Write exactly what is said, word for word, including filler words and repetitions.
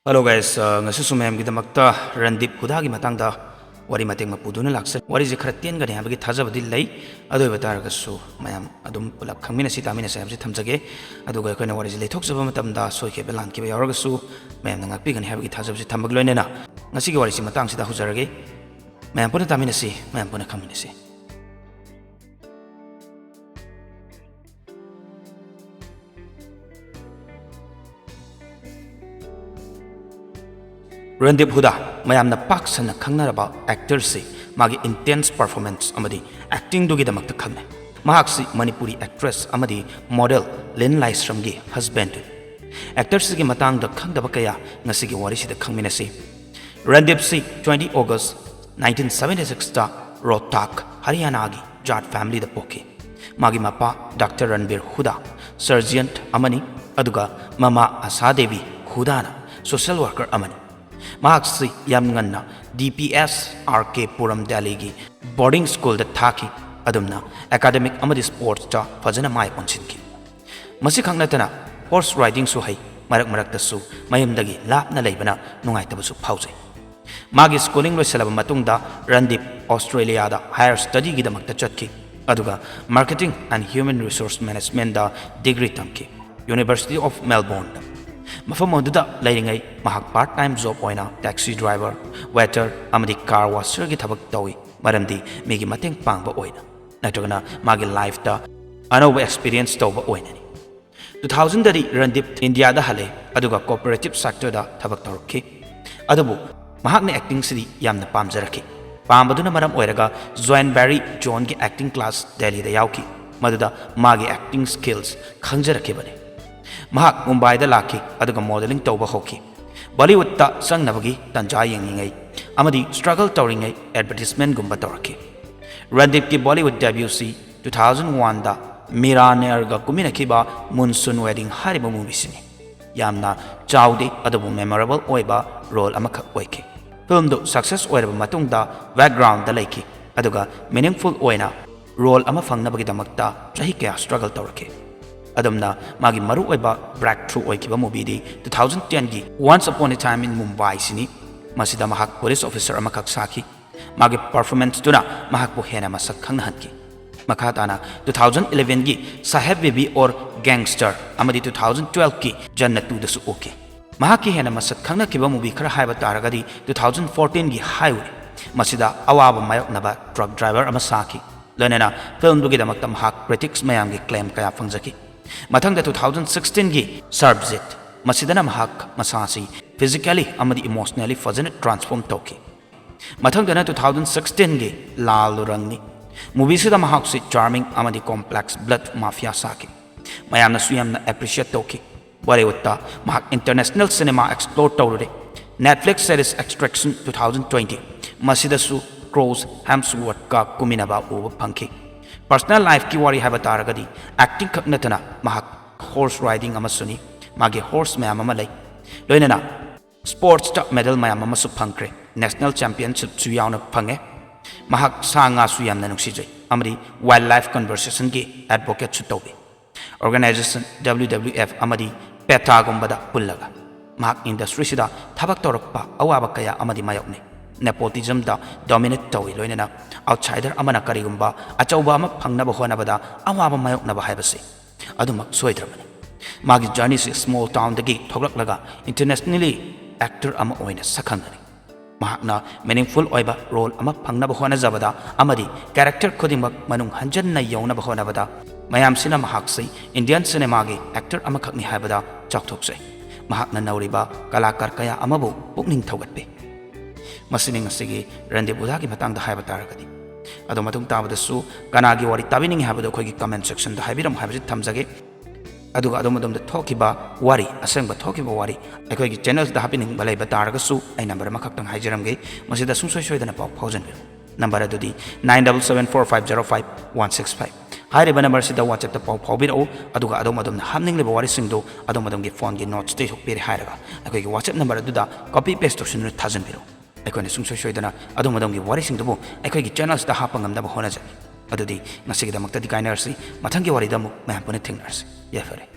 Hello guys, uh, ꯉꯁꯤꯁꯨ ꯃꯌꯥꯝꯒꯤꯗꯃꯛꯇ ꯔꯟꯗꯤꯞ ꯍꯨꯗꯥꯒꯤ ꯃꯇꯥꯡꯗ ꯋꯥꯔꯤ ꯃꯇꯦꯛ ꯑꯃ ꯄꯨꯗꯨꯅ ꯂꯥꯛꯆꯩ꯫ ꯋꯥꯔꯤꯁꯦ ꯈꯔ ꯇꯦꯟꯒꯅꯤ ꯍꯥꯏꯕꯒꯤ ꯊꯥꯖꯕꯗꯤ ꯂꯩ, ꯑꯗꯨ ꯑꯣꯏꯕ ꯇꯥꯔꯒꯁꯨ ꯃꯌꯥꯝ ꯑꯗꯨꯝ ꯄꯨꯂꯞ ꯈꯪꯃꯤꯟꯅꯁꯤ, ꯇꯥꯃꯤꯟꯅꯁꯤ ꯍꯥꯏꯕꯁꯤ ꯊꯝꯖꯒꯦ꯫ ꯑꯗꯨꯒ ꯑꯩꯈꯣꯏꯅ ꯋꯥꯔꯤꯁꯦ ꯂꯩꯊꯣꯛꯆꯕ ꯃꯇꯝꯗ ꯁꯣꯏꯈꯤꯕ ꯂꯥꯟꯈꯤꯕ ꯌꯥꯎꯔꯒꯁꯨ ꯃꯌꯥꯝꯅ ꯉꯥꯛꯄꯤꯒꯅꯤ ꯍꯥꯏꯕꯒꯤ ꯊꯥꯖꯕꯁꯤ ꯊꯝꯕꯒ ꯂꯣꯏꯅꯅ ꯉꯁꯤꯒꯤ ꯋꯥꯔꯤꯁꯤ ꯃꯇꯥꯡꯁꯤꯗ ꯍꯧꯖꯔꯒꯦ꯫ ꯃꯌꯥꯝ ꯄꯨꯟꯅ ꯇꯥꯃꯤꯟꯅꯁꯤ, ꯃꯌꯥꯝ ꯄꯨꯟꯅ ꯈꯪꯃꯤꯟꯅꯁꯤ꯫ ꯔꯟꯗꯤꯞ ꯍꯨꯗꯥ, ꯃꯌꯥꯝꯅ ꯄꯥꯛ ꯁꯟꯅ ꯈꯪꯅꯔꯕ ꯑꯦꯛꯇꯔꯁꯤ ꯃꯥꯒꯤ ꯏꯟꯇꯦꯟꯁ ꯄꯔꯐꯣꯔꯃꯦꯟꯁ ꯑꯃꯗꯤ ꯑꯦꯛꯇꯤꯡꯗꯨꯒꯤꯗꯃꯛꯇ ꯈꯪꯅꯩ꯫ ꯃꯍꯥꯛꯁꯤ ꯃꯅꯤꯄꯨꯔꯤ ꯑꯦꯛꯇ꯭ꯔꯦꯁ ꯑꯃꯗꯤ ꯃꯣꯗꯦꯜ ꯂꯤꯟ ꯂꯥꯏꯁ꯭ꯔꯝꯒꯤ ꯍꯁꯕꯦꯟꯗꯅꯤ꯫ ꯑꯦꯛꯇꯔꯁꯤꯒꯤ ꯃꯇꯥꯡꯗ ꯈꯪꯗꯕ ꯀꯌꯥ ꯉꯁꯤꯒꯤ ꯋꯥꯔꯤꯁꯤꯗ ꯈꯪꯃꯤꯟꯅꯁꯤ꯫ ꯔꯟꯗꯤꯞꯁꯤ twenty August nineteen seventy sixꯇ ꯔꯣꯍꯇꯥꯛ, ꯍꯔꯤꯌꯥꯅꯥꯒꯤ ꯖꯥꯠ ꯐꯦꯃꯤꯂꯤꯗ ꯄꯣꯛꯈꯤ꯫ ꯃꯥꯒꯤ ꯃꯄꯥ ꯗꯥꯛꯇꯔ ꯔꯟꯕꯤꯔ ꯍꯨꯗꯥ ꯁꯔꯖꯤꯌꯟ ꯑꯃꯅꯤ, ꯑꯗꯨꯒ ꯃꯃꯥ ꯑꯁꯥ ꯗꯦꯕꯤ ꯍꯨꯗꯥꯅ ꯁꯣꯁꯤꯌꯦꯜ ꯋꯥꯔꯀꯔ ꯑꯃꯅꯤ꯫ ꯃꯍꯥꯛꯁꯤ ꯌꯥꯝ ꯉꯟꯅ ꯗꯤ ꯄꯤ ꯑꯦꯁ ꯑꯥꯔ ꯀꯦ ꯄꯨꯔꯝ ꯗꯦꯜꯂꯤꯒꯤ ꯕꯣꯔꯗꯤꯡ ꯁ꯭ꯀꯨꯜꯗ ꯊꯥꯈꯤ꯫ ꯑꯗꯨꯝꯅ ꯑꯦꯀꯥꯗꯃꯤꯛ ꯑꯃꯗꯤ ꯁ꯭ꯄꯣꯔꯠꯁꯇ ꯐꯖꯅ ꯃꯥꯏ ꯑꯣꯟꯁꯤꯟꯈꯤ꯫ ꯃꯁꯤꯈꯛ ꯅꯠꯇꯅ ꯍꯣꯔꯁ ꯔꯥꯏꯗꯤꯡꯁꯨ ꯍꯩ꯫ ꯃꯔꯛ ꯃꯔꯛꯇꯁꯨ ꯃꯌꯨꯝꯗꯒꯤ ꯂꯥꯞꯅ ꯂꯩꯕꯅ ꯅꯨꯡꯉꯥꯏꯇꯕꯁꯨ ꯐꯥꯎꯖꯩ꯫ ꯃꯥꯒꯤ ꯁ꯭ꯀꯨꯂꯤꯡ ꯂꯣꯏꯁꯤꯜꯂꯕ ꯃꯇꯨꯡꯗ ꯔꯟꯗꯤꯞ ꯑꯣꯁꯇ꯭ꯔꯦꯂꯤꯌꯥꯗ ꯍꯥꯌꯔ ꯁ꯭ꯇꯗꯤꯒꯤꯗꯃꯛꯇ ꯆꯠꯈꯤ, ꯑꯗꯨꯒ Marketing and Human Resource Managementꯗ ꯗꯤꯒ꯭ꯔꯤ ꯇꯝꯈꯤ, University of Melbourneꯗ꯫ ꯃꯐꯝ ꯑꯗꯨꯗ ꯂꯩꯔꯤꯉꯩ ꯃꯍꯥꯛ ꯄꯥꯔꯠ ꯇꯥꯏꯝ ꯖꯣꯕ ꯑꯣꯏꯅ ꯇꯦꯛꯁꯤ ꯗ꯭ꯔꯥꯏꯚꯔ, ꯋꯦꯇꯔ ꯑꯃꯗꯤ ꯀꯥꯔ ꯋꯥꯁꯔꯒꯤ ꯊꯕꯛ ꯇꯧꯏ, ꯃꯔꯝꯗꯤ ꯃꯤꯒꯤ ꯃꯇꯦꯡ ꯄꯥꯡꯕ ꯑꯣꯏꯅ ꯅꯠꯇ꯭ꯔꯒꯅ ꯃꯥꯒꯤ ꯂꯥꯏꯐꯇ ꯑꯅꯧꯕ ꯑꯦꯛꯁꯄꯤꯔꯤꯌꯦꯟꯁ ꯇꯧꯕ ꯑꯣꯏꯅꯅꯤ꯫ Two thousandꯗꯗꯤ ꯔꯟꯗꯤꯞ ꯏꯟꯗꯤꯌꯥꯗ ꯍꯜꯂꯦ, ꯑꯗꯨꯒ ꯀꯣꯑꯣꯄꯔꯦꯇꯤꯚ ꯁꯦꯛꯇꯔꯗ ꯊꯕꯛ ꯇꯧꯔꯛꯈꯤ꯫ ꯑꯗꯨꯕꯨ ꯃꯍꯥꯛꯅ ꯑꯦꯛꯇꯤꯡꯁꯤꯗꯤ ꯌꯥꯝꯅ ꯄꯥꯝꯖꯔꯛꯈꯤ꯫ ꯄꯥꯝꯕꯗꯨꯅ ꯃꯔꯝ ꯑꯣꯏꯔꯒ ꯖꯣꯏꯟ ꯕꯦꯔꯤ ꯖꯣꯟꯒꯤ ꯑꯦꯛꯇꯤꯡ ꯀ꯭ꯂꯥꯁ ꯗꯦꯜꯂꯤꯗ ꯌꯥꯎꯈꯤ, ꯃꯗꯨꯗ ꯃꯥꯒꯤ ꯑꯦꯛꯇꯤꯡ ꯁ꯭ꯀꯤꯜꯁ ꯈꯪꯖꯔꯛꯈꯤꯕꯅꯤ꯫ ꯃꯍꯥꯛ ꯃꯨꯝꯕꯥꯏꯗ ꯂꯥꯛꯈꯤ, ꯑꯗꯨꯒ ꯃꯣꯗꯦꯂꯤꯡ ꯇꯧꯕ ꯍꯧꯈꯤ꯫ ꯕꯣꯂꯤꯋꯨꯗꯇ ꯆꯪꯅꯕꯒꯤ ꯇꯟꯖꯥ ꯌꯦꯡꯂꯤꯉꯩ ꯑꯃꯗꯤ ꯁ꯭ꯇ꯭ꯔꯒꯜ ꯇꯧꯔꯤꯉꯩ ꯑꯦꯗꯚꯔꯇꯤꯁꯃꯦꯟꯒꯨꯝꯕ ꯇꯧꯔꯛꯈꯤ꯫ ꯔꯟꯗꯤꯞꯀꯤ ꯕꯣꯂꯤꯋꯨꯗ ꯗꯦꯕ꯭ꯌꯨꯁꯤ two thousand oneꯗ ꯃꯤꯔꯥ ꯅꯦꯔꯒ ꯀꯨꯝꯃꯤꯟꯅꯈꯤꯕ ꯃꯨꯟꯁꯨꯟ ꯋꯦꯗꯤꯡ ꯍꯥꯏꯔꯤꯕ ꯃꯨꯚꯤꯁꯤꯅꯤ꯫ ꯌꯥꯝꯅ ꯆꯥꯎꯗꯦ, ꯑꯗꯨꯕꯨ ꯃꯦꯃꯣꯔꯦꯕꯜ ꯑꯣꯏꯕ ꯔꯣꯜ ꯑꯃꯈꯛ ꯑꯣꯏꯈꯤ꯫ ꯐꯤꯜꯝꯗꯨ ꯁꯛꯁꯦꯁ ꯑꯣꯏꯔꯕ ꯃꯇꯨꯡꯗ ꯕꯦꯛꯒ꯭ꯔꯥꯎꯟꯗ ꯂꯩꯈꯤ, ꯑꯗꯨꯒ ꯃꯤꯅꯤꯡꯐꯨꯜ ꯑꯣꯏꯅ ꯔꯣꯜ ꯑꯃ ꯐꯪꯅꯕꯒꯤꯗꯃꯛꯇ ꯆꯍꯤ ꯀꯌꯥ ꯁ꯭ꯇ꯭ꯔꯒꯜ ꯇꯧꯔꯛꯈꯤ꯫ ꯑꯗꯨꯝꯅ ꯃꯥꯒꯤ ꯃꯔꯨꯑꯣꯏꯕ breakthrough ꯑꯣꯏꯈꯤꯕ movieꯗꯤ two thousand tenꯒꯤ Once Upon a Time in Mumbai ꯁꯤꯅꯤ꯫ ꯃꯁꯤꯗ ꯃꯍꯥꯛ police officer ꯑꯃꯈꯛ ꯁꯥꯈꯤ꯫ ꯃꯥꯒꯤ performanceꯇꯨꯅ ꯃꯍꯥꯛꯄꯨ ꯍꯦꯟꯅ ꯃꯁꯛ ꯈꯪꯅꯍꯟꯈꯤ꯫ ꯃꯈꯥ ꯇꯥꯅ two thousand elevenꯒꯤ Saheb Bhai Aur Gangster ꯑꯃꯗꯤ two thousand twelveꯀꯤ Jannat twoꯗꯁꯨ ꯎꯈꯤ꯫ ꯃꯍꯥꯛꯀꯤ ꯍꯦꯟꯅ ꯃꯁꯛ ꯈꯪꯅꯈꯤꯕ movie ꯈꯔ ꯍꯥꯏꯕ ꯇꯥꯔꯒꯗꯤ two thousand fourteenꯒꯤ Highway, ꯃꯁꯤꯗ ꯑꯋꯥꯕ ꯃꯥꯌꯣꯛꯅꯕ truck driver ꯑꯃ ꯁꯥꯈꯤ꯫ ꯂꯣꯏꯅꯅ filmꯗꯨꯒꯤꯗꯃꯛꯇ ꯃꯍꯥꯛ critics ꯃꯌꯥꯝꯒꯤ claim ꯀꯌꯥ ꯐꯪꯖꯈꯤ꯫ ꯃꯊꯪꯗ two thousand sixteenꯒꯤ Sarabjit, ꯃꯁꯤꯗꯅ ꯃꯍꯥꯛ ꯃꯁꯥ ꯑꯁꯤ physically ꯑꯃꯗꯤ emotionally ꯐꯖꯅ transform ꯇꯧꯈꯤ꯫ ꯃꯊꯪꯗꯅ two thousand sixteenꯒꯤ Laalu Rangni, movieꯁꯤꯗ ꯃꯍꯥꯛꯁꯤ charming ꯑꯃꯗꯤ complex blood mafia ꯁꯥꯈꯤ꯫ ꯃꯌꯥꯝꯅꯁꯨ ꯌꯥꯝꯅ appreciate ꯇꯧꯈꯤ꯫ Bollywoodꯇ ꯃꯍꯥꯛ international cinema explore ꯇꯧꯔꯨꯔꯦ꯫ Netflix series Extraction two thousand twenty, ꯃꯁꯤꯗꯁꯨ Chris Hemsworthꯀ ꯀꯨꯝꯃꯤꯟꯅꯕ ꯎꯕ ꯐꯪꯈꯤ꯫ Personal lifeꯀꯤ ꯋꯥꯔꯤ ꯍꯥꯏꯕ ꯇꯥꯔꯒꯗꯤ, acting ꯈꯛ ꯅꯠꯇꯅ ꯃꯍꯥꯛ horse riding ꯑꯃꯁꯨꯅꯤ꯫ ꯃꯥꯒꯤ horse ꯃꯌꯥꯝ ꯑꯃ ꯂꯩ꯫ ꯂꯣꯏꯅꯅ sportsꯇ medal ꯃꯌꯥꯝ ꯑꯃꯁꯨ ꯐꯪꯈ꯭ꯔꯦ꯫ National championshipꯁꯨ ꯌꯥꯎꯅ ꯐꯪꯉꯦ꯫ ꯃꯍꯥꯛ ꯁꯥ ꯉꯥꯁꯨ ꯌꯥꯝꯅ ꯅꯨꯡꯁꯤꯖꯩ ꯑꯃꯗꯤ wildlife conservationꯒꯤ advocateꯁꯨ ꯇꯧꯏ꯫ Organization WWF ꯑꯃꯗꯤ PETAꯒꯨꯝꯕꯗ ꯄꯨꯜꯂꯒ ꯃꯍꯥꯛ industryꯁꯤꯗ ꯊꯕꯛ ꯇꯧꯔꯛꯄ ꯑꯋꯥꯕ ꯀꯌꯥ ꯑꯃꯗꯤ ꯃꯥꯌꯣꯛꯅꯩ꯫ Nepotismꯗ dominate ꯇꯧꯏ, ꯂꯣꯏꯅꯅ outsider ꯑꯃꯅ ꯀꯔꯤꯒꯨꯝꯕ ꯑꯆꯧꯕ ꯑꯃ ꯐꯪꯅꯕ ꯍꯣꯠꯅꯕꯗ ꯑꯋꯥꯕ ꯃꯥꯌꯣꯛꯅꯕ ꯍꯥꯏꯕꯁꯤ ꯑꯗꯨꯃꯛ ꯁꯣꯏꯗ꯭ꯔꯕꯅꯤ꯫ ꯃꯥꯒꯤ journeyꯁꯤ small townꯗꯒꯤ ꯊꯣꯛꯂꯛꯂꯒ internationally actor ꯑꯃ ꯑꯣꯏꯅ ꯁꯛꯈꯪꯅꯔꯤ꯫ ꯃꯍꯥꯛꯅ meaningful ꯑꯣꯏꯕ role ꯑꯃ ꯐꯪꯅꯕ ꯍꯣꯠꯅꯖꯕꯗ ꯑꯃꯗꯤ character ꯈꯨꯗꯤꯡꯃꯛ ꯃꯅꯨꯡ ꯍꯟꯖꯟꯅ ꯌꯧꯅꯕ ꯍꯣꯠꯅꯕꯗ ꯃꯌꯥꯝꯁꯤꯅ ꯃꯍꯥꯛꯁꯤ Indian cinemaꯒꯤ actor ꯑꯃꯈꯛꯅꯤ ꯍꯥꯏꯕꯗ ꯆꯥꯎꯊꯣꯛꯆꯩ꯫ ꯃꯍꯥꯛꯅ ꯅꯧꯔꯤꯕ ꯀꯂꯥꯀꯥꯔ ꯀꯌꯥ ꯑꯃꯕꯨ ꯄꯨꯛꯅꯤꯡ ꯊꯧꯒꯠꯄꯤ꯫ ꯃꯁꯤꯅꯤ ꯉꯁꯤꯒꯤ ꯔꯟꯗꯤꯞ ꯍꯨꯗꯥꯒꯤ ꯃꯇꯥꯡꯗ ꯍꯥꯏꯕ ꯇꯥꯔꯒꯗꯤ꯫ ꯑꯗꯣ ꯃꯇꯨꯡ ꯇꯥꯕꯗꯁꯨ ꯀꯅꯥꯒꯤ ꯋꯥꯔꯤ ꯇꯥꯕꯤꯅꯤꯡꯉꯤ ꯍꯥꯏꯕꯗꯨ ꯑꯩꯈꯣꯏꯒꯤ comment sectionꯗ ꯍꯥꯏꯕꯤꯔꯝꯃꯨ ꯍꯥꯏꯕꯁꯤ ꯊꯝꯖꯒꯦ꯫ ꯑꯗꯨꯒ ꯑꯗꯣꯝ ꯑꯗꯣꯝꯗ ꯊꯣꯛꯈꯤꯕ ꯋꯥꯔꯤ, ꯑꯁꯦꯡꯕ ꯊꯣꯛꯈꯤꯕ ꯋꯥꯔꯤ ꯑꯩꯈꯣꯏꯒꯤ channelꯁꯤꯗ ꯍꯥꯞꯄꯤꯅꯤꯡꯕ ꯂꯩꯕ ꯇꯥꯔꯒꯁꯨ ꯑꯩ number ꯑꯃꯈꯛꯇꯪ ꯍꯥꯏꯖꯔꯝꯒꯦ, ꯃꯁꯤꯗ ꯁꯨꯡꯁꯣꯏ ꯁꯣꯏꯗꯅ ꯄꯥꯎ ꯐꯥꯎꯖꯟꯕꯤꯔꯛꯎ꯫ Number ꯑꯗꯨꯗꯤ nine double seven four five zero five one six five꯫ ꯍꯥꯏꯔꯤꯕ numberꯁꯤꯗ WhatsAppꯇ ꯄꯥꯎ ꯐꯥꯎꯕꯤꯔꯛꯎ, ꯑꯗꯨꯒ ꯑꯗꯣꯝ ꯑꯗꯣꯝꯅ ꯍꯥꯞꯅꯤꯡꯂꯤꯕ ꯋꯥꯔꯤꯁꯤꯡꯗꯨ ꯑꯗꯣꯝ ꯑꯗꯣꯝꯒꯤ phoneꯒꯤ notesꯇ ꯏꯊꯣꯛꯄꯤꯔꯦ ꯍꯥꯏꯔꯒ ꯑꯩꯈꯣꯏꯒꯤ WhatsApp number ꯑꯗꯨꯗ copy paste ꯇꯧꯁꯤꯟꯗꯨꯅ ꯊꯥꯖꯤꯟꯕꯤꯔꯛꯎ꯫ ꯑꯩꯈꯣꯏꯅ ꯁꯨꯡꯁꯣꯏ ꯁꯣꯏꯗꯅ ꯑꯗꯣꯝ ꯑꯗꯣꯝꯒꯤ ꯋꯥꯔꯤꯁꯤꯡꯗꯨꯕꯨ ꯑꯩꯈꯣꯏꯒꯤ channelꯁꯤꯗ ꯍꯥꯞꯄ ꯉꯝꯅꯕ ꯍꯣꯠꯅꯖꯒꯦ꯫ ꯑꯗꯨꯗꯤ ꯉꯁꯤꯒꯤꯗꯃꯛꯇꯗꯤ ꯀꯥꯏꯅꯔꯁꯤ꯫ ꯃꯊꯪꯒꯤ ꯋꯥꯔꯤꯗ ꯑꯃꯨꯛ ꯃꯌꯥꯝ ꯄꯨꯟꯅ ꯊꯦꯡꯅꯔꯁꯤ꯫ ꯌꯥꯏꯐꯔꯦ꯫